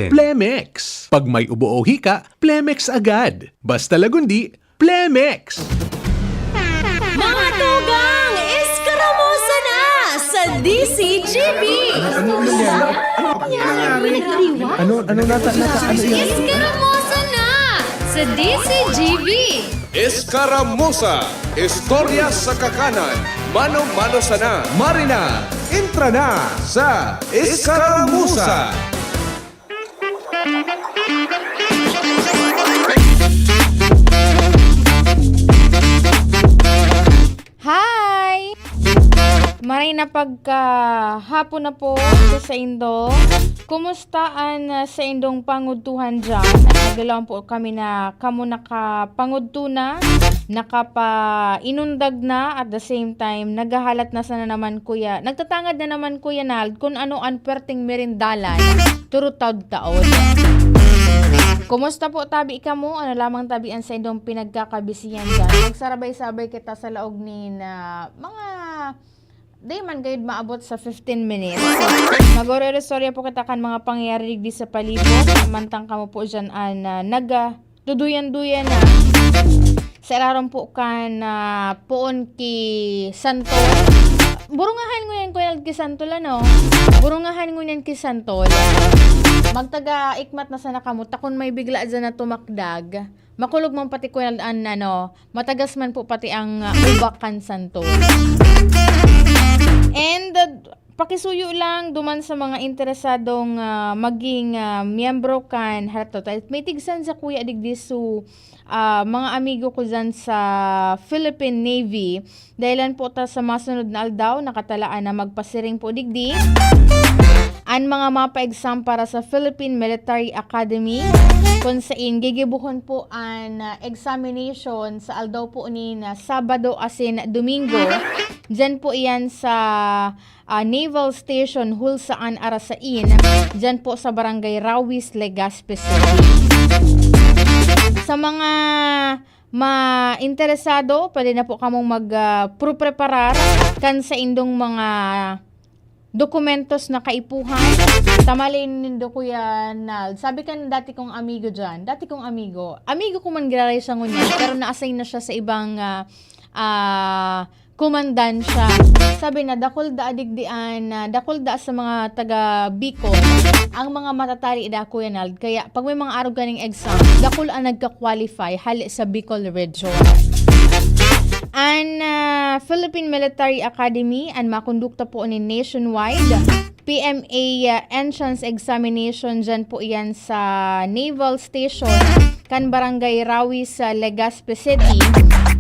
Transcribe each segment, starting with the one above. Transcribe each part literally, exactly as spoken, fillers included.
Plemex. Pag may ubo o hika, Plemex agad. Basta Lagundi, Plemex. Mga tugang, Escaramuza na sa D C G B! Ano, ano nangyari? Ano, ano nata-, nata-, ano yan? Escaramuza na sa D C G B! Escaramuza, istorya sa kakanan, mano-mano sana. Marina, entra na sa Escaramuza. Hi! Maray na pagkahapon na po sa saindo. Kumusta an, ah, saindong pangudtuhan diyan? Naglaom po kami na kamo nakapangudto na, nakapainundag na, at the same time, naghahalat na sana naman, kuya. Nagtatangad na naman, Kuya Nald, kung ano an perting merindalan, turutod taon. Kumusta po tabi kamo? Ano lamang tabi an saindong pinagkakabisihan diyan? Magsarabay-sabay kita sa laog nin, ah, mga di man gayud maabot sa fifteen minutes. Mag-oro-istorya po kita kan mga pangyayari digdi sa palibot. Mantang kamo po diyan an, ah, nag, ah, duduyan-duyan na. Sa irarom po kan, ah, poon ki Santol. Burungahan ngunyan, Kuya Nald, ki Santol, ano? Burungahan ngunyan ki Santol. Magtaga-ikmat na sana kamo, ta kun may bigla diyan na tumakdag, makulog man pati, Kuya Nald, an, ano, matagas man po pati ang, ah, ubak kan Santol. And, ah, pakisuyo lang duman sa mga interesadong, ah, maging, ah, miyembro kan Health Total. May tigsan sa kuya digdi su, ah, mga amigo ko diyan sa Philippine Navy. Dahilan po ta sa masunod na aldaw, nakatalaan na magpasiring po digdi an mga mapa exam para sa Philippine Military Academy, kung sain gigibohon po an, ah, examination sa aldaw po ni na Sabado asin Domingo. Diyan po iyan sa, ah, Naval Station, Hulsaan, Arasain. Diyan po sa Barangay Rawis, Legazpi City. Sa mga ma-interesado, pwede na po kamong mag, ah, pro-preparar kan saindong mga dokumentos na kaipuhan. Tamalin nindo, Kuya Nald. Sabi kan dati kong amigo diyan, dati kong amigo, amigo ko man giraray siya ngunyan, pero na-assign na siya sa ibang, ah, ah, komandansya. Sabi na, dakul da digdi an, ah, dakul da sa mga taga Bicol ang mga matatali da, Kuya Nald. Kaya pag may mga arog kaning exam, dakul ang nagka-qualify hali sa Bicol Region. An, ah, Philippine Military Academy, an makondukta po ni nationwide P M A, ah, entrance examination dyan po iyan sa Naval Station kan Barangay Rawi sa Legazpi City,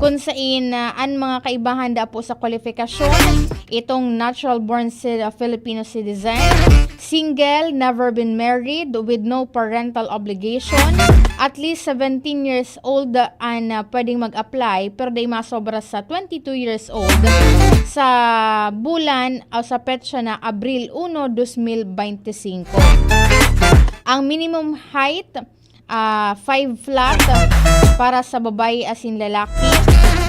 kun sain, ah, an mga kaibahan da po sa kwalifikasyon, itong natural born ci-, ah, Filipino citizen, single, never been married, with no parental obligation, at least seventeen years old, ah, an, ah, pwedeng mag-apply, pero dai masobra sa twenty-two years old sa bulan o sa petsa na Abril uno, dos mil bente singko. Ang minimum height, ah, five flat para sa babae asin lalaki.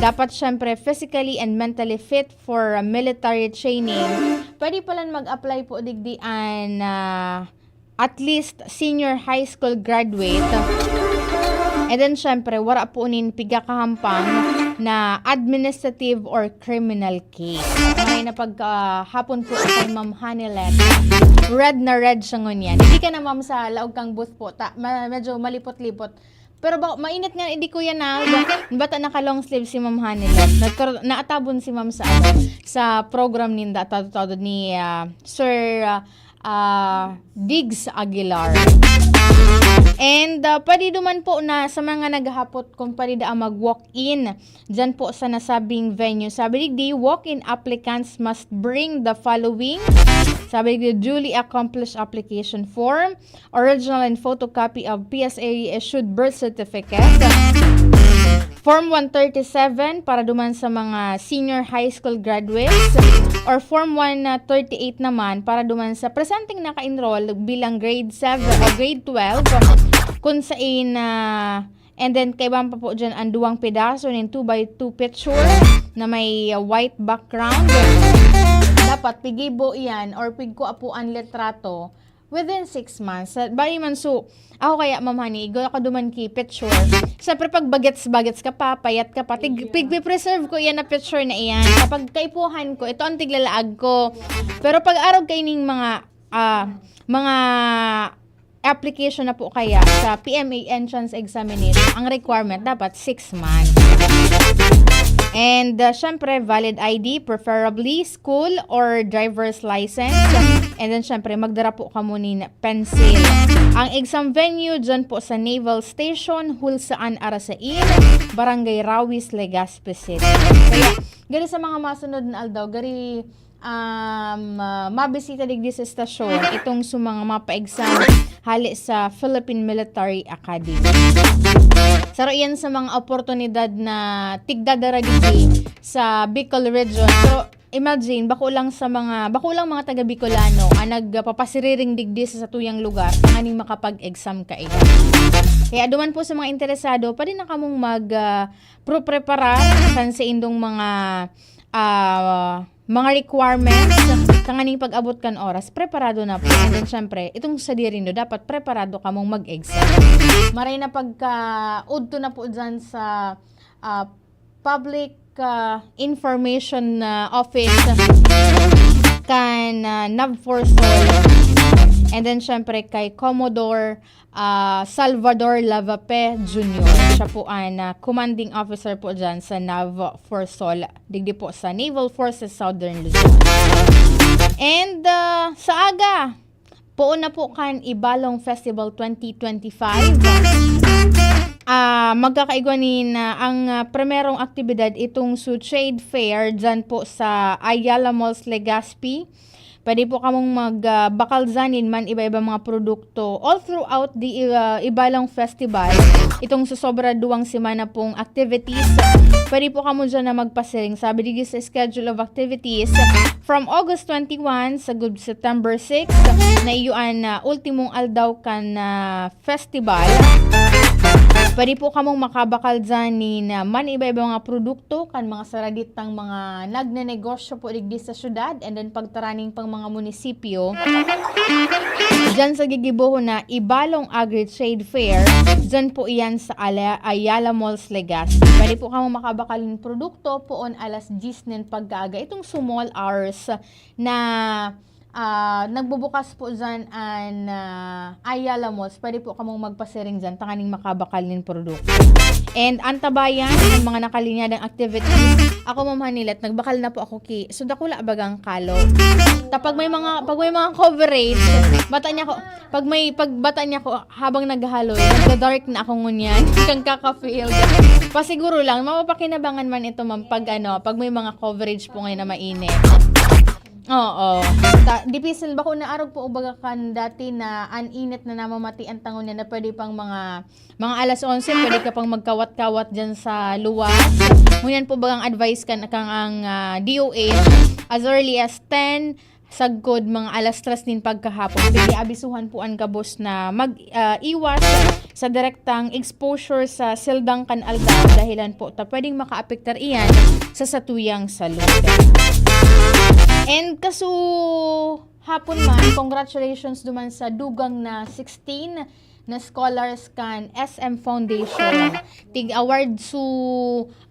Dapat, syempre, physically and mentally fit for, ah, military training. Pwede palan mag-apply po digdi an, ah, at least senior high school graduate. And then, syempre, wara po nin pigkakahampang na administrative or criminal case. Maray na pagkahapon po kay Ma'am Hanilet. Red na red siya ngunyan. Hindi ka na, ma'am, sa laog kang booth po. Ta, ma, medyo malipot-lipot. Pero ba, mainit nga, hindi, Kuya Nald. Bata naka long sleeve si Ma'am Hanilet. Nagkar-, naatabon si Ma'am sa, ano, sa program ninda, tado-tado ni, ah, Sir, ah, ah, Diggs Aguilar. And, ah, pwede duman po na sa mga naghahapot kung pwede daa mag-walk-in dyan po sa nasabing venue. Sabi digdi, walk-in applicants must bring the following. Sabi digdi, duly accomplished application form, original and photocopy of P S A issued birth certificate, Form one thirty-seven para duman sa mga senior high school graduates, or Form one thirty-eight naman para duman sa presenteng naka-enroll bilang grade seven o grade twelve, kun sain, ah, and then kaibahan pa po dyan ang duwang pedaso nin two by two picture na may, ah, white background. Dapat pigibo iyan or pigkua po an litrato Within six months. Sa, bali man, so, ako kaya, Ma'am Honey, igwa ako duman ki picture. Siyempre, pag bagets-bagets ka pa, payat ka pa, tig-, pigpipreserve ko iyan na picture na iyan. Kapag kaipuhan ko, ito ang tiglalaag ko. Pero pag arog kaining mga, ah, mga application na po kaya sa P M A entrance examination, ang requirement dapat six months. And, uh, syempre, valid I D, preferably school or driver's license. And then, syempre, magdara po kamo nin pencil. Ang exam venue, dyan po sa Naval Station, Hulsaan, Arasain, Barangay Rawis, Legazpi City. Kaya, gani sa mga masunod na aldaw, gari, um, ah, mabisita digdi sa estasyon itong sa mga mapa-exam hali sa Philippine Military Academy. Saro iyan sa mga oportunidad na tigdadara digdi sa Bicol Region. Pero imagine, bako lang sa mga, bako lang mga taga Bicolano ang nagpapasiriring digdi sa satuyang lugar tanganing makapag-exam kaini. Kaya duman po sa mga interesado, pwede na kamong mag, ah, pro-prepara kan sa indong mga, ah, mga requirements tanganing pag-abot kan oras, preparado na po. And then, syempre, itong sadiri nindo, dapat preparado kamong mag-exam. Maray na pagka udto na po dyan sa, ah, public, ah, information, ah, office kan, ah, NAVFORSOL. And then, syempre, kay Commodore, ah, Salvador Lavape Junior. Siya po ang, ah, commanding officer po dyan sa NAVFORSOL, digdi po sa Naval Forces Southern Luzon. And, ah, sa aga, poon na po kan Ibalong Festival twenty twenty-five. Ah, magkakaigwa nin, ah, ang, ah, primerong aktibidad itong su trade fair dyan po sa Ayala Malls, Legazpi. Pwede po kamong mag, ah, bakal dyan nin man iba-iba mga produkto all throughout the, ah, Ibalong Festival. Itong sa sobra duwang semana pong activities, pwede po kamo dyan na magpasiring. Sabi digdi sa schedule of activities, from August twenty-one sagud September six, na iyo an, ah, ultimong aldaw kan, ah, festival. Pwede po kamong makabakal dyan nin, ah, man iba-iba mga produkto kan mga saraditang mga nagnenegosyo po digdi sa syudad, and then pagtaraning pang mga munisipyo. Dyan sa gigibohon na Ibalong Agri Trade Fair, dyan po iyan sa Ala-, Ayala Malls, Legazpi. Pwede po kamong makabakal nin produkto poon alas diyes nin pagkaaga. Itong small hours na, ah, nagbubukas po dyan an, ah, Ayala Malls. Pwede po kamong magpasiring dyan, tanganing makabakal nin produkto. And antabayan ang mga nakalinyadang activities. Ako, Ma'am Hanilet, nagbakal na po ako ki, so dakula bagang kalo. Ta pag may mga, pag may mga coverage, bata niya ko, pag may, pag bata niya ko, habang naghahaloy, nagda-dark na ako ngunyan. Kang kaka-field. Pasiguro lang, mapapakinabangan man ito, ma'am, pag ano, pag may mga coverage po ngayon na mainit. Oo. Ta-, dipisil ba ko naarog po, ubaga kan dati na an init na namamati ang tangon niya na pwede pang mga, mga alas onse, pwede ka pang magkawat-kawat dyan sa luwas. Ngunyan po bagang advice kan, kang ang, ah, D O H, as early as ten, sagkod mga alas tres nin pagkahapon, pwede abisuhan po an gabos na mag, ah, iwas sa direktang exposure sa sildang kan aldaw, dahilan po ta pwedeng makaapektar iyan sa satuyang salud. And kaso hapon man, congratulations duman sa dugang na sixteen na scholars kan S M Foundation. Tig-award su,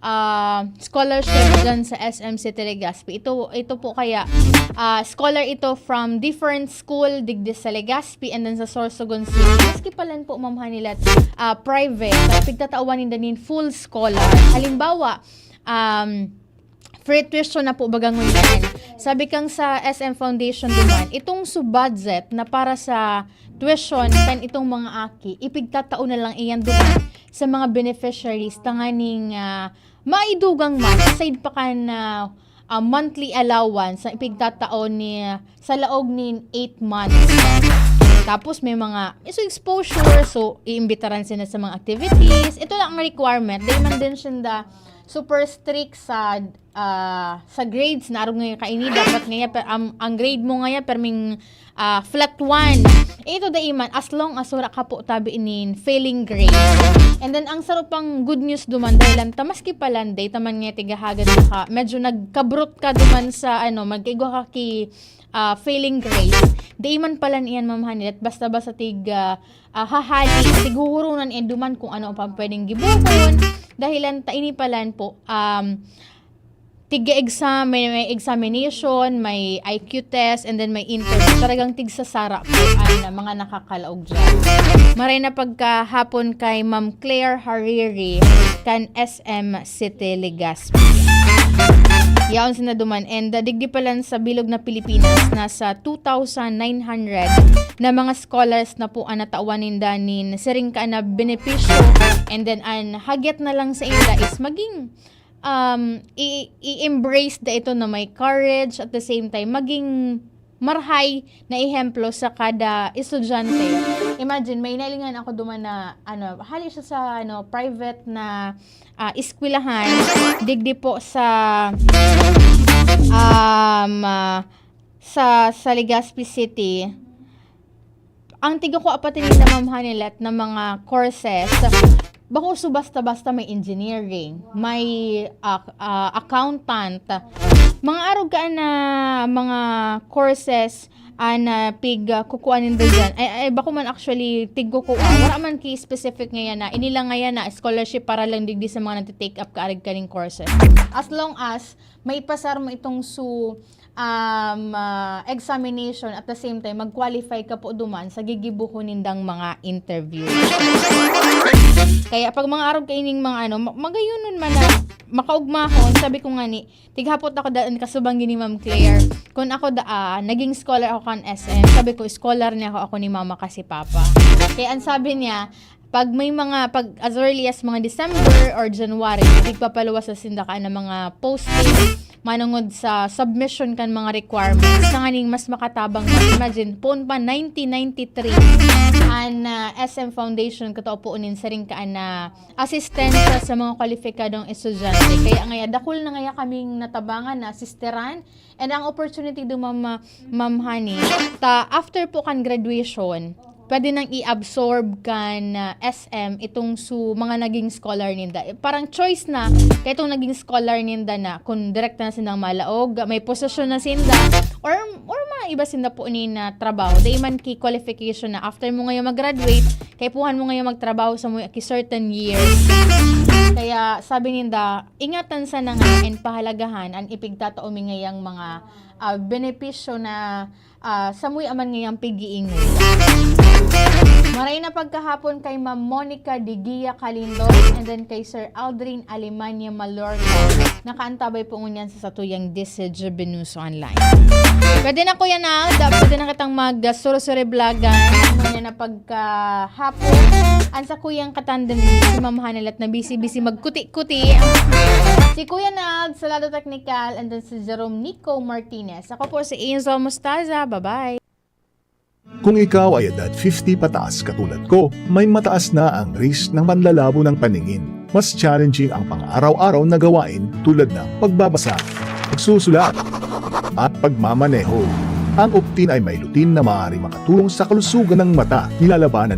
ah, scholarship dyan sa S M City Legazpi. Ito, ito po kaya, ah, scholar ito from different school digdi sa Legazpi and then sa Sorsogon City. Maski pa lang po, Ma'am Hanilet, ah, private, pigtatawan ninda nin full scholar. Halimbawa, um, free tuition na po baga ngunyan. Sabi kang sa S M Foundation duman, itong su budget na para sa tuition kan itong mga aki, ipigtatao na lang iyan duman sa mga beneficiaries tanganing, ah, maidugang man, aside pa kan, ah, ah, monthly allowance na ipigtatao ni, sa laog nin eight months. Tapos may mga, so exposure, so iimbitaran sila sa mga activities. Ito lang ang requirement. Dahil man din siya super strict sa, ah, sa grades na arog ngayon kaini. Dapat ngayon, per, ang, ang grade mo ngayon, perming, ah, flat one. Ito dai man, as long as wala ka po tabi nin failing grade. And then, ang saro pang good news duman, dahil lang ta, maski pa lang, day, taman nga tigahagad ka, medyo nagkabrot ka duman sa, ano, magkaigwa ka ki, ah, failing grade. Di man palan iyan, Ma'am Hanilet, basta-basta tig, ah, ah, hahali, tighuhurunan and duman kung ano pa pwedeng gibohon. Dahilan ta ini palan po, um, tig-exam, may, may examination, may I Q test, and then may interview. Talagang tigsasara po ang mga nakakalaog dyan. Maray na pagkahapon kay Ma'am Claire Hariri kan S M City Legazpi. Yaon sina duman. And, uh, digdi palan sa bilog na Pilipinas, nasa two thousand nine hundred na mga scholars na po ang natawan ninda nin siring ka na benepisyo. And then, an hagyat na lang sa inda is maging, um, i-, i-embrace da ito na may courage, at the same time, maging marhay na ehemplo sa kada estudyante. Imagine, may nahilingan ako duman na, ano, hali siya sa, ano, private na, ah, eskwelahan, digdi po sa, um, ah, sa, sa Legazpi City. Ang tigukua pa tini na, Ma'am Hanilet, na mga courses, bako so basta-basta may engineering, may, ah, ah, accountant. Mga arog ka na mga courses, ah, na pig, ah, kukuha ninda dyan. Ay, ay, bako man actually tig kukuha. Wala man ki specific ngayon na. Inila ngayon na scholarship para lang digdi sa mga nagtitake up kaarig kaning courses. As long as may pasar mo itong su-, um, ah, examination, at the same time, mag-qualify ka po duman sa gigibuhon nindang mga interview. Kaya pag mga arog kaining mga ano, ma-, magayunon man na makaugmahon, sabi ko nga ni, tighapot ako daan kasubang ni Ma'am Claire. Kung ako da, ah, naging scholar ako kan S M, sabi ko, scholar niya ako, ako ni mama kasi papa. Kaya ang sabi niya, pag may mga, pag as early as mga December or January, tigpapaluwas sa sindakaan ng mga posting, manungod sa submission kan mga requirements, tanganing mas makatabang na. Imagine, poon pa nineteen ninety-three, an, ah, S M Foundation, katao po unin siring kaan na asistensya sa mga kwalipikadong estudyante. Kaya ngaya, dakul na ngaya kaming natabangan na sisteran. And ang opportunity do, Ma'am, Ma'am Honey, ta after po kan graduation, pwede nang i-absorb kan, ah, S M itong su-, mga naging scholar ninda. Eh, parang choice na, kaya itong naging scholar ninda na, kung direkta na sindang malaog, may posisyon na sinda, or, or mga iba sinda po ni na trabaho. Dahil man ki qualification na after mo ngayon mag-graduate, kaipuhan mo ngayon magtrabaho sa mga ki certain years. Kaya sabi ninda, ingatan sana nga and pahalagahan an ipigtatao mi ngayang mga, ah, benepisyo na, ah, samuya man ngayang pig-iingon. Maray na pagkahapon kay Ma'am Monica Digia Calindon and then kay Sir Aldrin Alemania Malorca. Nakaantabay po ngunyan sa satuyang D C J Venuso Online. Pwede na, Kuya Nald, pwede na kitang mag-, ah, suro-suri vlogan. Ngunyan na pag kahapon. An sakuyang katandem si Ma'am Hanelet na busy-busy magkuti-kuti. Si Kuya Nald sa lado teknikal, and then si Jerome Nico Martinez. Ako po si Angel Mostaza. Bye-bye. Kung ikaw ay edad fifty pataas katulad ko, may mataas na ang risk ng panlalabo ng paningin. Mas challenging ang pang-araw-araw na gawain tulad ng pagbabasa, pagsusulat, at pagmamaneho. Ang Optin ay may lutein na maaaring makatulong sa kalusugan ng mata. Nilalabanan ng